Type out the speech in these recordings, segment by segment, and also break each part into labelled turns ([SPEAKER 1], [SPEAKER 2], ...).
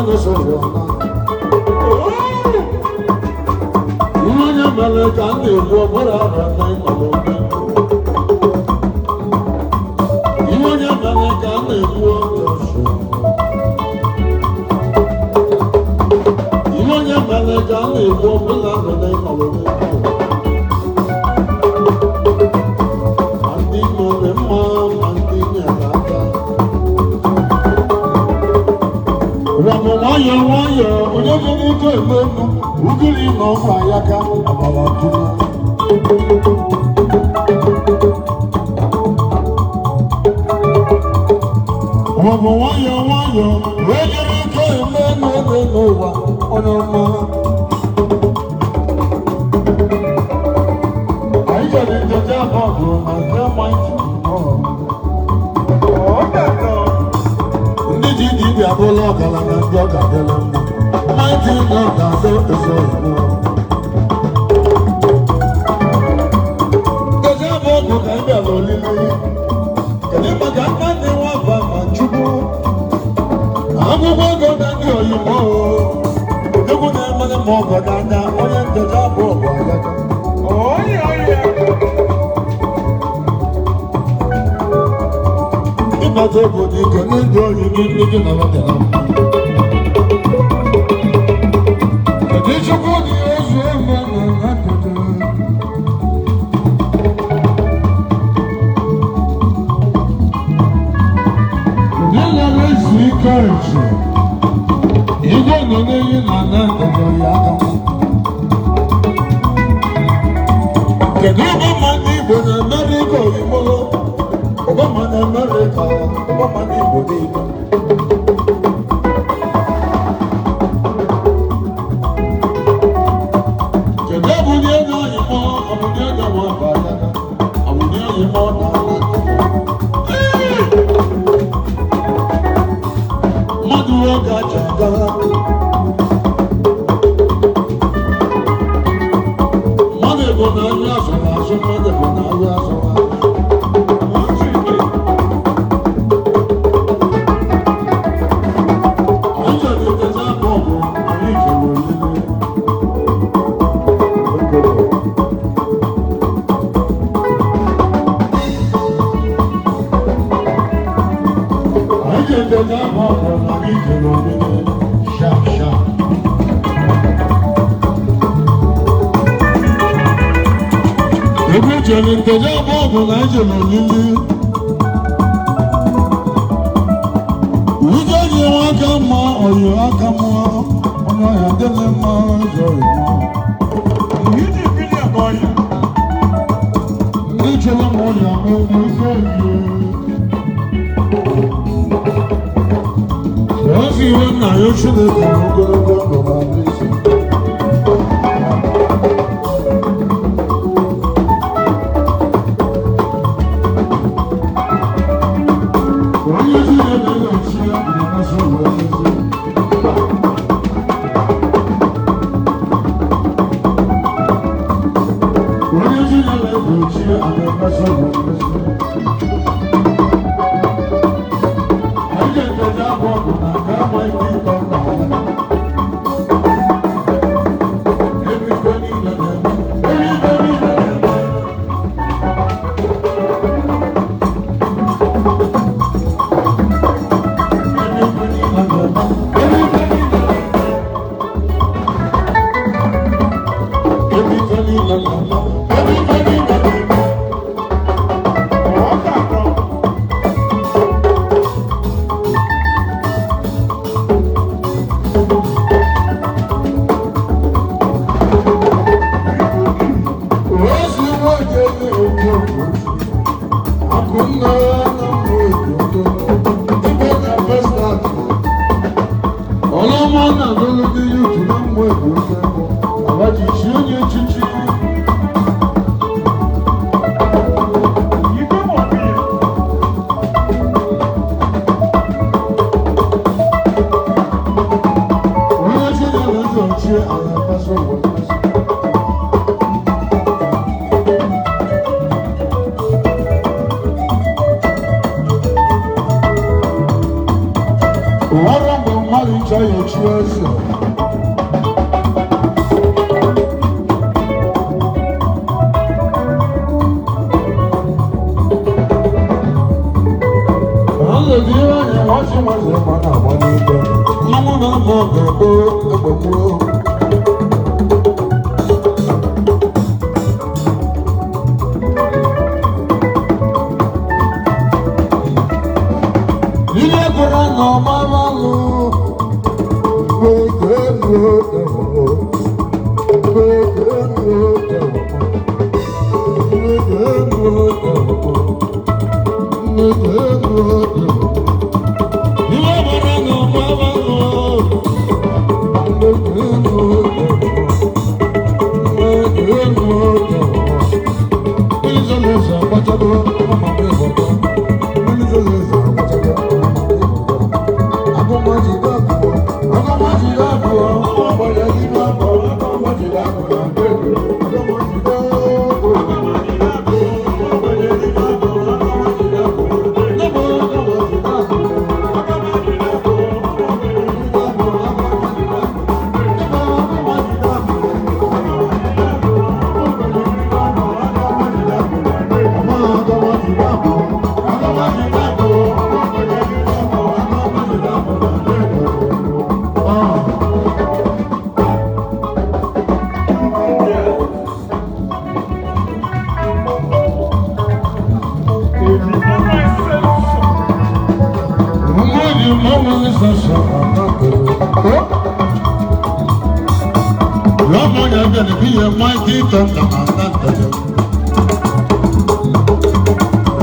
[SPEAKER 1] na-esoro na. Ihe onye mere ka m na-ekwu ọbụla ara na ịnọrọ ome. Ihe onye mere ka m na-ekwu ọjọọ. Ihe onye mere ka m na-ekwu ọbụla ara na ịnọrọ ome. Ma ndị mere mma ma ndị nyere aka. Ụwa bụ nwayọọ nwayọọ, onye jere ike eme emu, ugiri na ọgwụ ayaka agbara jụrụ. Ụwa bụ nwayọọ nwayọọ, onye jere ike eme emu eme n'ụwa, onye ọma. Anyị jere njeje abụọ bụ na nke maịtị ndị ji dibịa bụla ọgaranya ndị ọ ga-adịla mma. Maịtị na ọ ga-adị eze oyibo. Nkeji abụọ bụ ka anyị bịara olili. Kedu maka nna nne nwamba ma Chukwu? Akwụkwọ ego na ndị oyibo. Egwu na-emere m ọgọ n'anya onye nkeji abụọ bụ ayaka. Ịkpata obodo ike ndị oyi gị ndị gị nọrọ dị na mma. Kedu Chukwu dị ezu eme na na ndụdụ? Ndị nara ezu ike ezu. Igwe nọ n'eyi na na ndụdụ ya aka. Kedu Obama ndị Igbo na Amerịka oyibo? Obama na Amerịka, Obama ndị Igbo niile. Kedu ebuli ego oyibo, ọbụli ego nwa aka, ọbụli oyibo na ala mmadụ nwoke aja aga. Mmadụ ego na ahịa azụrụ azụ, mmadụ ego na ahịa azụrụ azụ. Anyị chọrọ nkeji abụọ bụ anyị jere olili. Anyị jere nkeji abụọ bụ anyị jere olili. Sharp sharp. Ebe jere nkeji abụọ bụ na anyị jere olili. Uje ji nwa aka mma, oyi aka mma, onye ọhịa dịrị mma ụzọ igbo. Ndị chọrọ m ọrịa n'ugwu ife oyiye. Ozi iwe nna ya Chineke na ogologo ndụ na ahụ isi. Onye Chineke na-echi ya na-amasị ụwa ezi. Onye Chineke na-echi ya na-amasị ụwa ezi. Anyị ga-ekeje abụọ bụ na nke ama ike ịtọ nna ha. Ebe ife niile na-eme. Ebe ife niile na-eme. Ebe ife niile na-eme. Ebe ife niile na-eme. Ebe ife niile na-eme. Ebe ife niile na-eme. Ozi nwoke na-ekwu okwu. Akụnna na mbụ ego. Ibe na Festac. Ọlọ́mọ náà ló ló dé yóò tún náà mú ẹ̀bùn ọ̀fẹ́ mọ́. Àwájú ìṣe onye echichi. Onye chi na-ere ọchị ala mmasị ụwa mmasị. Ụwa mgbe mmadụ ncha ya echi eze. Mmanwụ na-abụ ọgụ egbe gboo. Ilé gbọ́dọ̀ nà máa lò gbogbo ẹ̀wọ̀ gbogbo ẹ̀wọ̀ gbogbo ẹ̀wọ̀ gbogbo ẹ̀wọ̀. Ilé gbọ́dọ̀ nà máa lò gbogbo ẹ̀wọ̀ gbogbo ẹ̀wọ̀.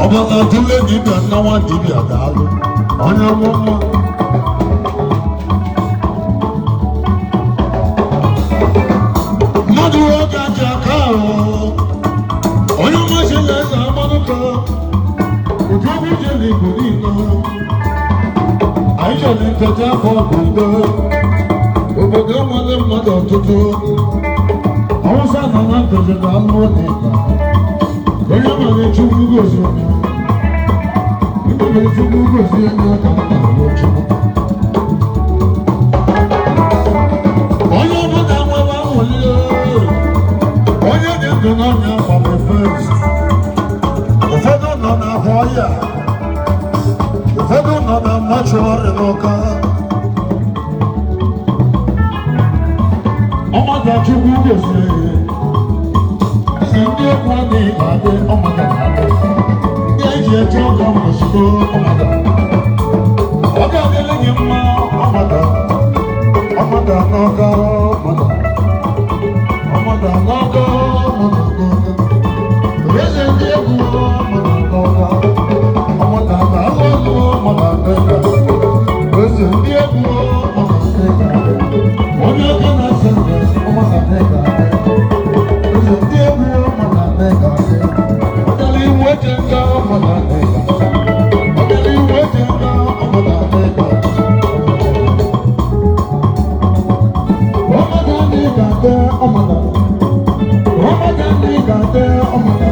[SPEAKER 1] Ọbụna tụle dibịa nnawa dibịa daalụ onye ọmụmụ. Mmadụ nwoke ji aka ahụ onye mmasị na-eze amanụka ụdị okwu jere igbo niile anyị chọrọ nketa afọ obodo obodo nwere mmadụ ọtụtụ Awụsa nọ na ntozi na alụ n'ịba onye nwere chukwu gozi onye ndị mere chukwu gozi onye ka m na-alụ chukwu onye ọbụla nwere anwụli onye dị ndụ n'ọnya gbara first. Ụfọdụ nọ n'ahụ ọhịa, ụfọdụ nọ na mọchụarị n'ụka. Ọmọdé chukwu gosiri ezi ndị egwu adịghị adị ọmọdé na-adị ndị eji eje ọgọ ozugbo ọmọdé ọ ga-adịrị gị mma ọmọdé ọmọdé n'ọga ọmọdé ọmọdé n'ọga ọmọdé n'ọga eze ndị egwu ọmọdé n'ọga ọmọdé n'alụ ọlụ ọmọdé n'ọga eze ndị egwu ọmọdé n'ọga onye ọka na-asị ndụ ọmọdé n'ọga eze ndị egwu ọmọdé n'ọga ọdịla iwu eji nga ọmọdé n'ọga ọdịla iwu eji nga ọmọdé n'ọga ọmọdé n'ọga ọmọdé ọmọdé n'ọga ọmọdé.